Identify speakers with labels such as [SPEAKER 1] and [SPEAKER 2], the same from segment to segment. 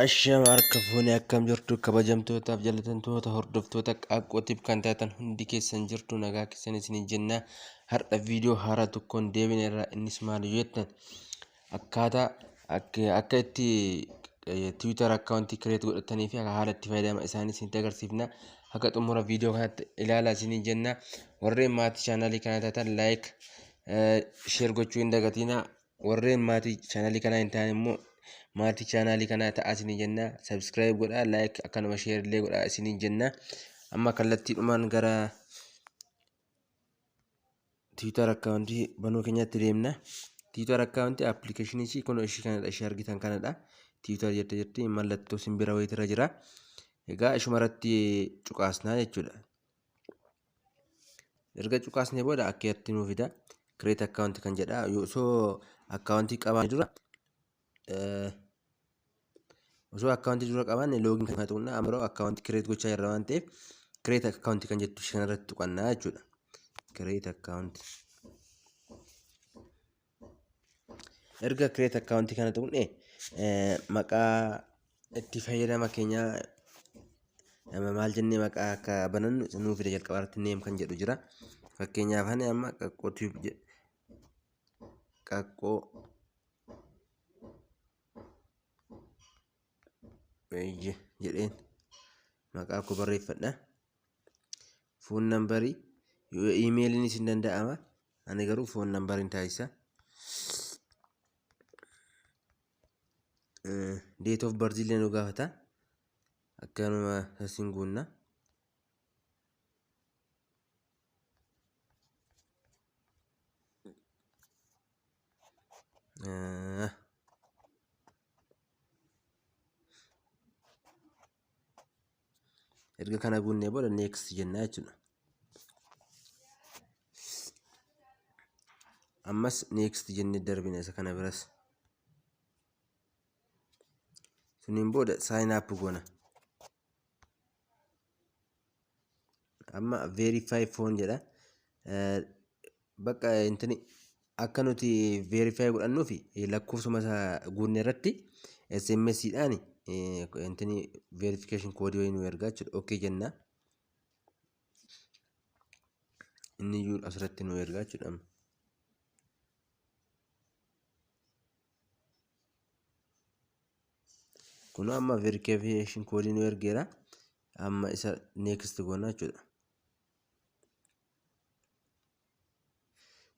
[SPEAKER 1] Ashama harka fuunee akkam jirtu kabajamtootaaf jaalatamtoota hordoftoota Qaaqqootiif kan taatan hundi keessan jirtu nagaa keessan isiniin jenna. Har'a viidiyoo haaraa tokkoon deebine irraa innis maal yoo jettan akkaataa akka itti Twitter akkaawuntii create godhatanii fi haala itti fayyadama isaanii isinitti agarsiifna. Akka xumura viidiyoo kanatti ilaalaa isiniin jenna. Warreen maatii chaanaalii kana taatan like, share gochuu hin dagatinaa. Warreen maatii chaanaalii kanaa hin taane immoo maatii chaanaalii kanaa ta'aa isiniin jenna. Subscribe godhaa, like akkanuma share illee godhaa isiniin jenna. Amma kallattiidhumaan gara Twitter akkaawuntii banuu keenyatti deemna. Twitter akkaawuntii appilikeeshinii ishii kun ishii kanadha, ishii argitan kanadha. Twitter jette jirti, mallattoo simbira wayiitirra jira. Egaa ishuma irratti cuqaasnaa jechuudha. Erga cuqaasnee booda akkeetti nuu fida. Create account kan jedha. Osoo akkaawuntii qabaanne dura, osoo akkaawuntii dura qabaanne login kan tuqna. Amma yeroo akkaawuntii create gochaa jirra waan ta'eef create account kan jettu ishee kanarratti tuqannaa jechuudha. Create account. Erga create account kana tuqne maqaa itti fayyadama keenyaa maal jennee maqaa akka banannu nuu fida. Jalqaba irratti name kan jedhu jira. Fakkeenyaaf ani amma Qaqqoo Tube, Qaqqoo jedheen maqaa koo barreeffadha. Phone numberii iimeeliinis hin danda'ama. Ani garuu phone numberiin taasisa. Date of birth illee nu gaafata. Akkanuma asiin guunna. Erga kana guunnee booda next jenna jechuudha. Ammas next jennee darbina isa kana biras. Suniin booda sign up goona. Amma verify phone jedha. Bakka intini akka nuti verify godhannuuf lakkoofsuma isaa guunne irratti SMS dhaan intini verification code wayii nu ergaa jechuudha. Okay jenna. Inni iyyuu asirratti nu ergaa jechuudha. Kun amma verification code nu ergeera. Amma isa next goona jechuudha.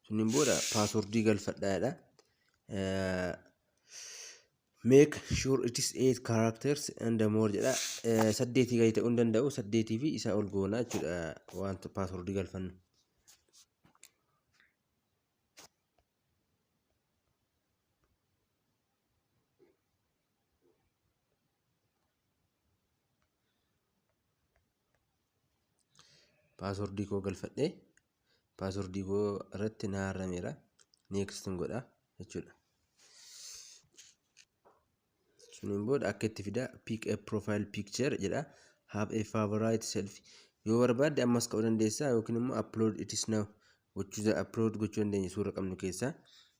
[SPEAKER 1] Suniin booda paaswordii galfadhaa jedha. Make sure it is 8 characters and more jedha. Saddeetii gadi ta'uu hin danda'u. Saddeetii fi isaa ol goona jechuudha wanta paaswordii galfannu. Paaswordii koo galfadhee paaswordii koo irratti na harrameera. Next godha jechuudha. Suniin booda akka itti fida, pick a profile picture jedha. Have a favorite selfie. Yoo barbaadde ammas ka'uu dandeessa yookiin immoo upload it is now gochuu, upload gochuu dandeenya suura qabnu keessaa.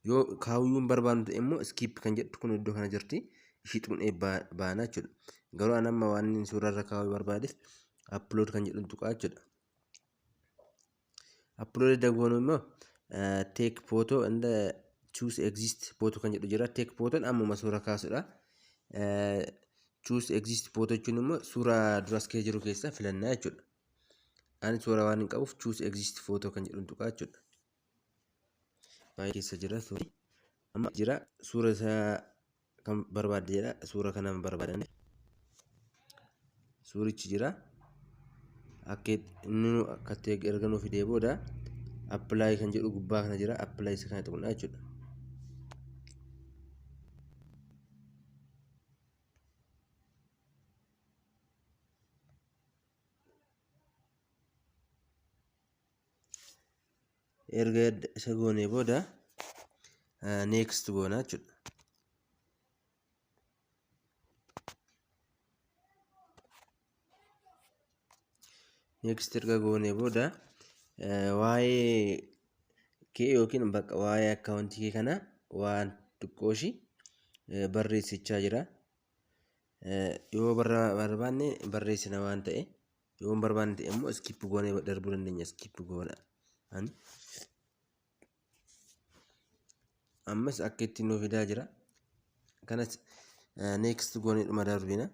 [SPEAKER 1] Yoo kaawuyyuu hin barbaannu ta'e immoo skip kan jettu kun iddoo kana jirti. Ishii tuqnee baana jechuudha. Garuu an amma waan inni suura irra kaawuu barbaadeef upload kan jedhu tuqaa jechuudha. Upload edda goonu immoo take photo and choose exist photo kan jedhu jira. Take photo ammuma suura kaasudha. Choose exist photo jechuun immoo suura duras kee jiru keessaa filannaa jechuudha. Ani suura waan hin qabuuf choose exist photo kan jedhu tuqaa jechuudha. Baay'ee keessa jira suurri. Amma jira suura isaa kan barbaadde jedha. Suura kana barbaadan. Suurichi jira. Akka inni akkatti erga nuu fidee booda apply kan jedhu gubbaa kana jira. Apply isa kana tuqnaa jechuudha. Erga isa goonee booda next goona jechuudha. Next erga goonee booda waa'ee kee yookiin bakka waa'ee akkaawuntii kee kana waan xiqqoo ishii barreessichaa jira. Yoo barbaanne barreessina waan ta'e, yoo hin barbaanne ta'e immoo skip goonee darbuu dandeenya. Skip goona. Ani ammas akka ittiin nuu fidaa jira. Kanas next goonee dhuma darbina.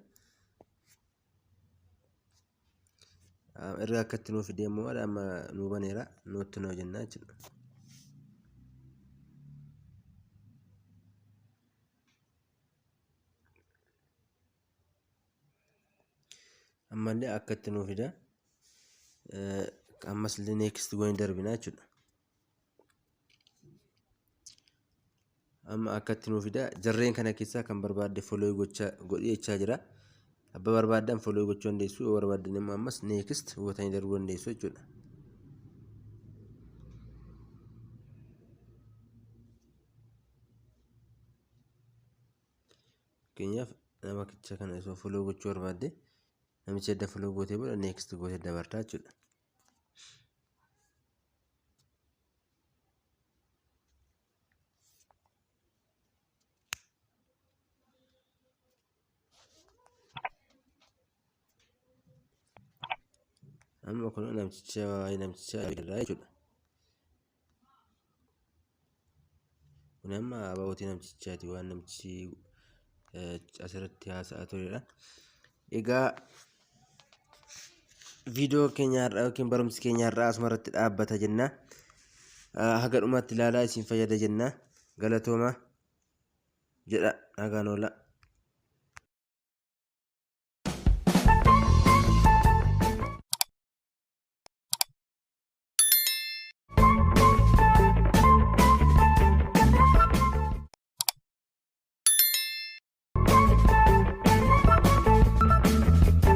[SPEAKER 1] Erga akkatti nuu fidee immoo amma nuu baneera, nutti nuu jenna jechuudha. Ammallee akkatti nuu fida. Ammas illee next goonee darbina jechuudha. Amma akkatti nuu fida. Jarreen kana keessaa kan barbaadde follow gochaa godhi jechaa jira. Abba barbaaddan follow gochuu dandeessu, yoo barbaaddan immoo ammas next gootanii darbuu dandeessu jechuudha. Fakkeenyaaf, nama kicha kana osoo follow gochuu barbaadde, namicha edda follow gootee booda next gootee dabartaa jechuudha. Amma kun namticha waa'ee namtichaa irraa jechuudha. Kun amma abaabotii namtichaati, waan namtichi asirratti haasa'aa turedha. Egaa viidiyoo keenya har'aa yookiin barumsi keenya har'aa asuma irratti dhaabbata jenna. Haga dhumaatti ilaalaa, isin fayyada jenna. Galatooma jedha, nagaan oola.